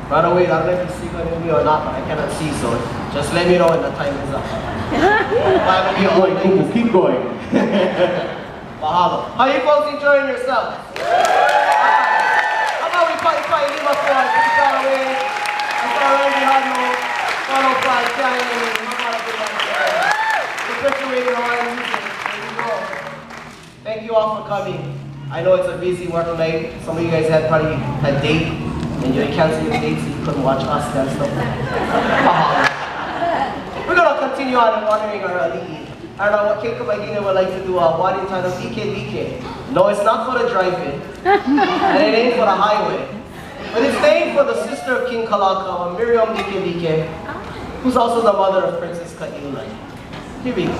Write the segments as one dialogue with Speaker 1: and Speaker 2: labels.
Speaker 1: By the way, I don't know if you see with me or not, but I cannot see, so just let me know when the time is up.
Speaker 2: Keep going, Kumu, keep going.
Speaker 1: Mahalo. How you folks enjoying yourselves? How about we party party lima for away. Perpetuating Hawaiian music. There you go. Thank you all for coming. I know it's a busy work night. Some of you guys had probably a date and you canceled your date so you couldn't watch us dance stuff. We're gonna continue on honoring our ali'i. I don't know what Keiko Mahina would like to do a one entitled Like Like. No, it's not for the drive-in, and it ain't for the highway. But it's named for the sister of King Kalakaua, Miriam Likelike, who's also the mother of Princess Ka'iulani. Here we go.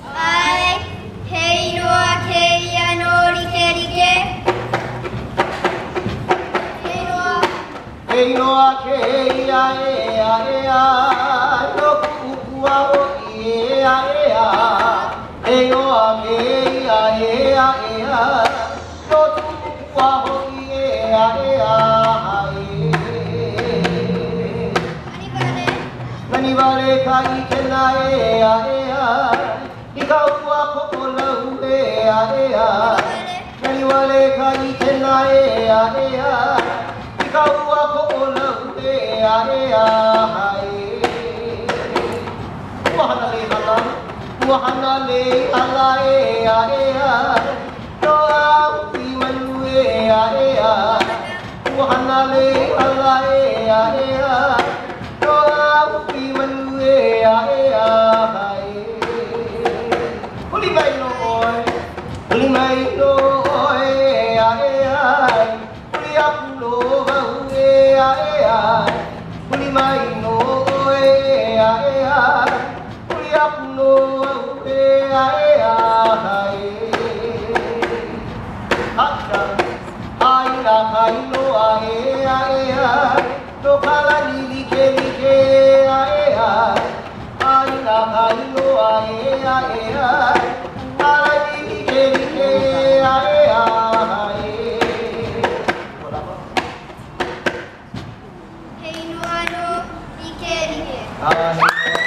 Speaker 3: Ai, he inoa keia no Likelike. He inoa.
Speaker 1: He inoa keia ea ea, no ku'ukua o i ea ea. He inoa keia ea ea, no ku'ukua o i ea ea. Nani wale ka ikena ea ea, i ka ua ko'olau ea ea. Nani wale ka ikena ea ea, i ka ua ko'olau ea ea. Ua hana le hala, ua hana le hala ea ea, no au i manu ea ea. Ua hana le hala ea ea, no au i manu ea ea. Huli mai no oe, huli mai no oe ea ea, huli aku no wau ea ea. Huli mai no oe ea ea, huli aku no wau ea ea. Haka, aina kailoa ea ea, no kalani like like ea ea. Aina kailoa ea ea, kalani like like ea ea.
Speaker 3: He inoa no Likelike.
Speaker 1: Ah, he